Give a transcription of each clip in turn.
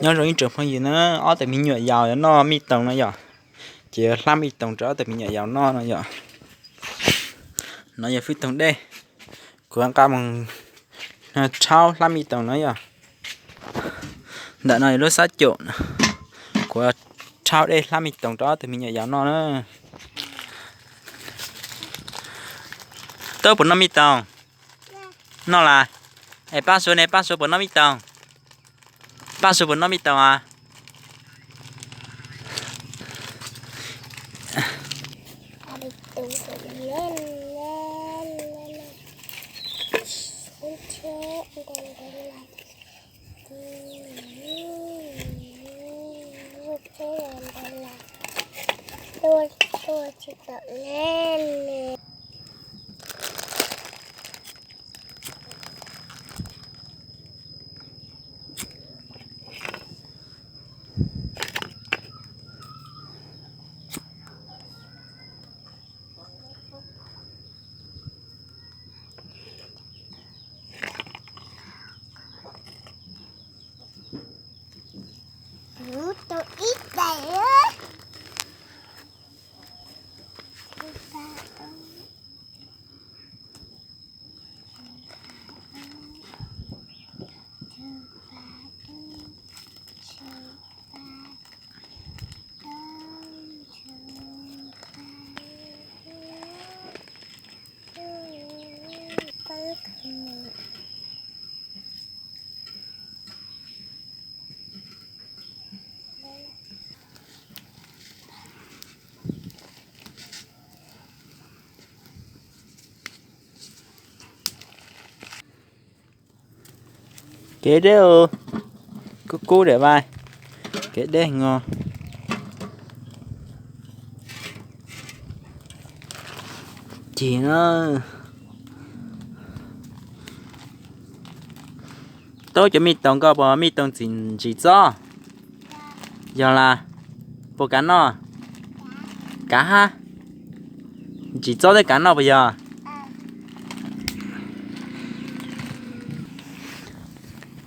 Nyob zoo ib tsoom phooj ywg na, ob tug me nyuam yaus yuav noj mij toos no yom, ces yuav hlab mij toos rau ob tug me nyuam yaus noj no yom. No yog fwj toog dej, kuv nqa mus rhaub hlab mij toos no yom. Ntawm no yog lub xab caum, kuv rhaub dej hlab mij toos rau ob tug me nyuam yaus noj na. Tub puas noj mij toos? Noj las. Es Paj Suav ne, Paj Suav puas noj mij toos? Paj Suav puas noj mij toos as? Kev deb, kub kub dam vaj, kev deb no. Cig na. Tub, cov mij toos koj puas mij toos ntsim txob? Yog las. Puas kav noj? Kav hab. Ntsim txob thiab kav noj puas yog?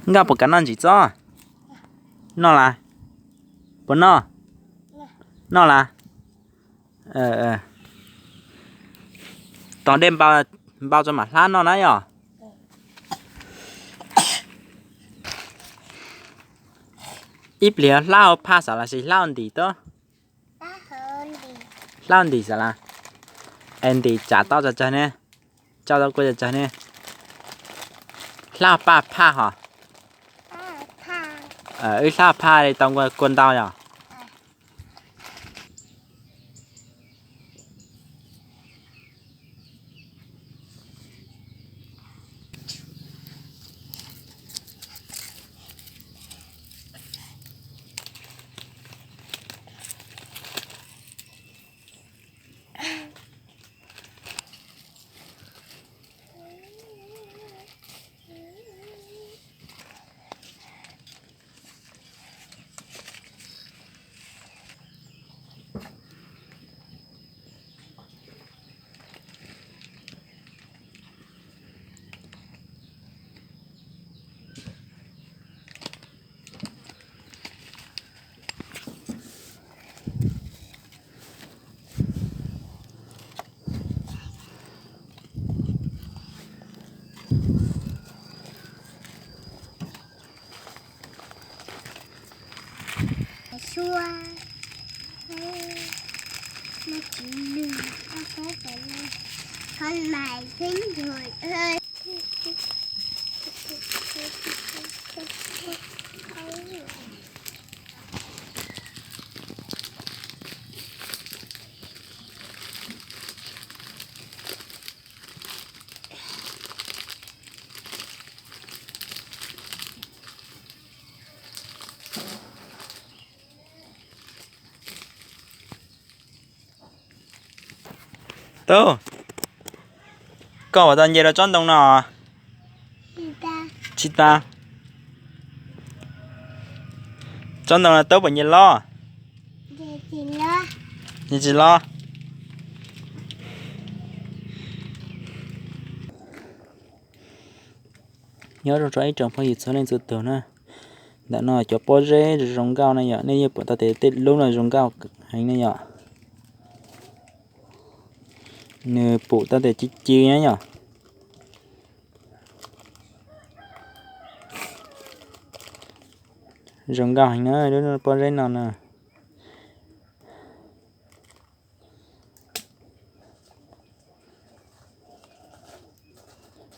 Nkaj puas kav noj ntsim txob? Noj las. Puas noj? Noj las. Tos dej npau tso mam hlab noj na yom. Ib pliag hlab hauv phaj xav los sis hlab hauv ntim tub? Hlab hauv ntim xav las. Es ntim tsam tau tsawg tsawg ne? Tsam tau kua tsawg tsawg ne? Hlab hauv paj phaj hos. Wb hlab hauv phaj li tau kua ntau yom. Tub, koj puas tau nce rau tsob ntoo no? Tsis tas. Tsob ntoo no tub puas nce los? Nce tsis los. Nyob zoo rau ib tsoom phooj ywg txhua leej txhua tus na. Ntawm no cov pob zeb zoo nkauj na yom, nej yeej pom tau tias tej lub no zoo nkauj heev ne yom. Nws pum tau tias ci ci na yom. Zoo nkauj heev na lub pob zeb no na.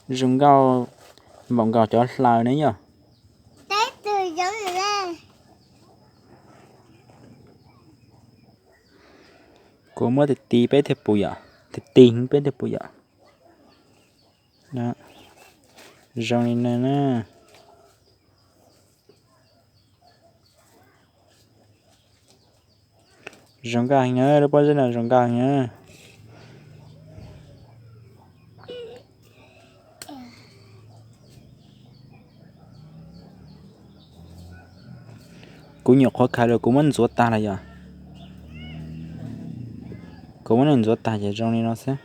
Zoo nkauj npaum nkaus cov hlaws ne yom. Kuv muab tis tis peb thiaj pum yom, tis tis peb thiaj pum yom. Zoo li no na. Zoo nkauj heev na, lub pob zeb no zoo nkauj heev na. Kuv nyuam qhuav khaws los kuv muab ntxuav tag lawm yom. Kuv muab ntxuav tag ces zoo li no xwb.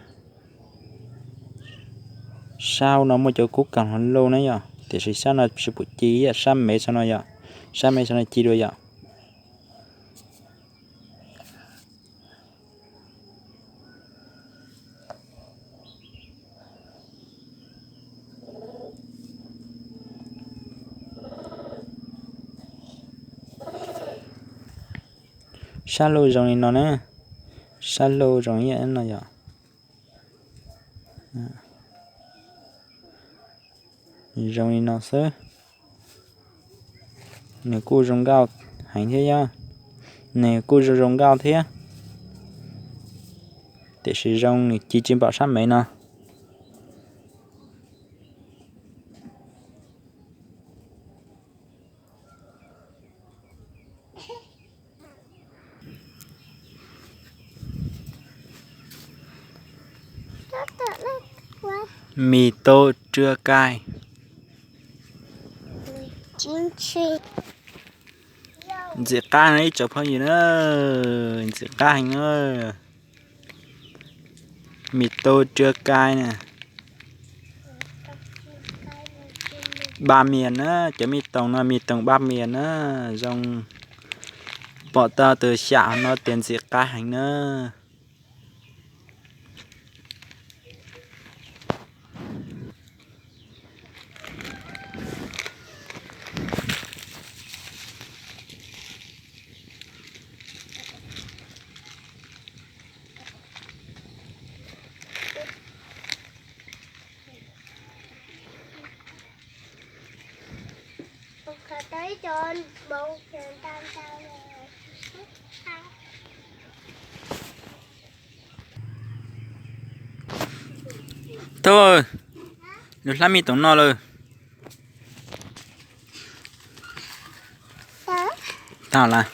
Sab hauv no muaj cov kub kaus hluas luj na yom, tiam sis sab no tsis pum ci ib yam sab me saum no yom, sab me saum no ci dua yom. Sab luj zoo li no na, sab luj zoo ib yam no yom. Zoo li no xwb. Nws kuj zoo nkauj heev thiab yom. Nws kuj zoo zoo nkauj thiab, tiam sis zoo nws ci tsis npaum sab me no. Mì tô trưa cay. Ntxim qab no ib tsoom phooj ywg na, ntxim qab heev na. Mì tô trưa cay nè. Ba miền na, cov mì tôm no mì tôm ba miền na, zoo pom tau tus xyam no tias ntxim qab heev na. Thov, nws hlab mì tôm no lawm. Tag lawm.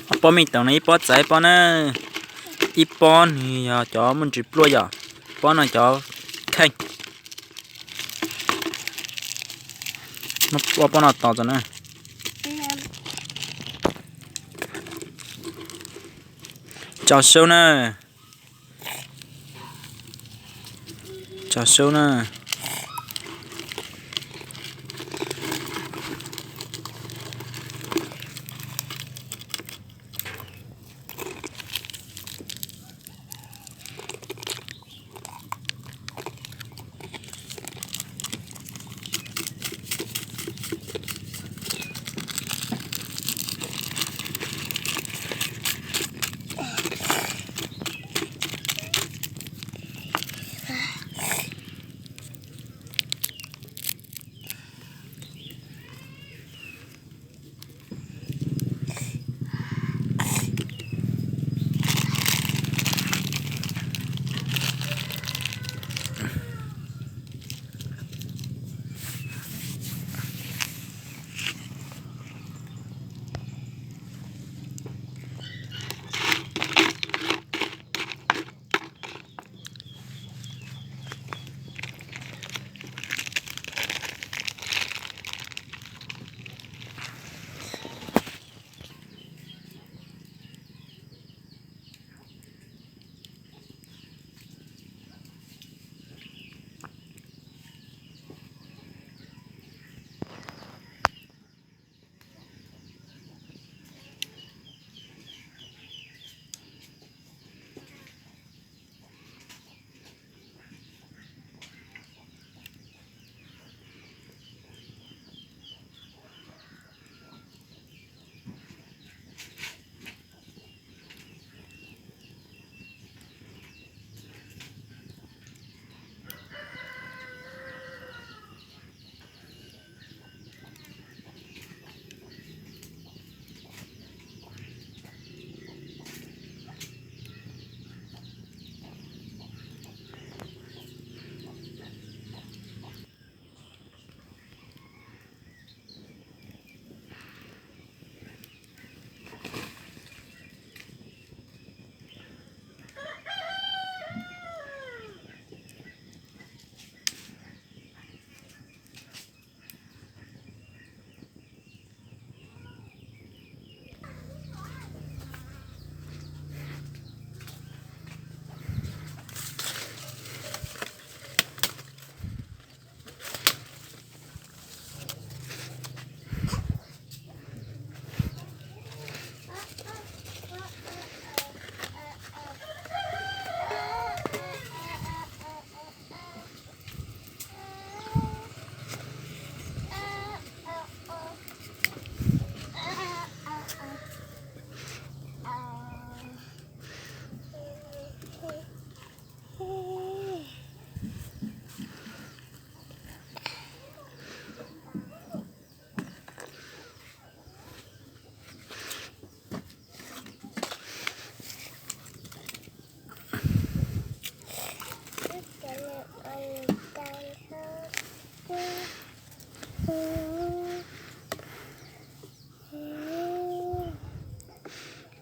Ob pob mì tôm no ib pob txawv ib pob na, ib pob nws yog cov muaj ntsis pluaj yom, pob no cov kheej. Muab pob no tos tso na. Tso sub na. Tso sub na.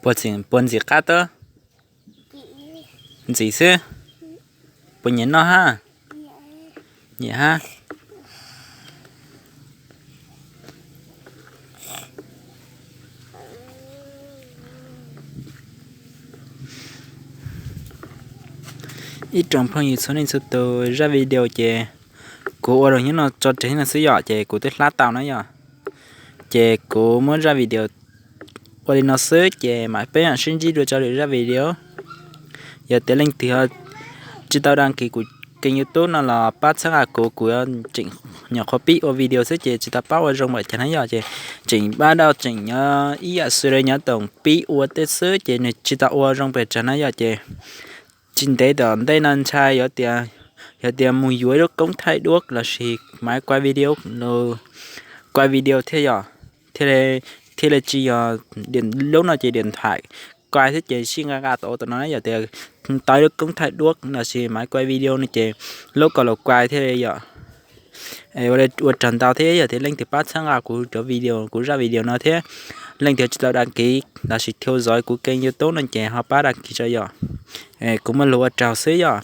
Puas ntxim qab tub? Ntxim xwb. Puas nyiam noj hab? Nyiam hab. Ib tsoom phooj ywg txhua leej txhua tus, zaj video ces kuv ua rau nyob no tso tseg no xwb yom, ces kuv twb hlab tau na yom. Ces kuv muab zaj video ua li no xwb ces mam peb mam sib ntsib dua rau lwm zaj video. Yog tias leej twg tsis tau đăng ký kuv kênh YouTube no los pab txhawb nqa kuv, kuv yuav tseem nyuam qhuav pib ua video xwb ces tsis tau pab ua zoo npaum cas na yom, ces tseem pab dau tseem nyob ib yam xws li nyob toom pib ua tej xwb ces nws tsis tau ua zoo pes tsawg na yom, ces tsis ntev tom ntej no ntshai yog tias, yog tias mus yuav ib lub koob thaij duab lossis máy quay video, quay video thiab yom, thiaj li tsis yog, lub no ces điện thoại quay thiab ces sib nqa nqa tau tom no na, yog tias tau ib lub koob thaij duab lossis máy quay video no ces lub ko los quay thiaj li yom. Ua raws ntau thiab yog tias leej twg pab txhawb nqa kuv cov video, kuv zaj video no thiab leej twg tsis tau đăng ký lossis theo dõi kuv kênh YouTube no ces ho pab đăng ký tso yom. Kuv muaj lus ua tsaug xwb yom.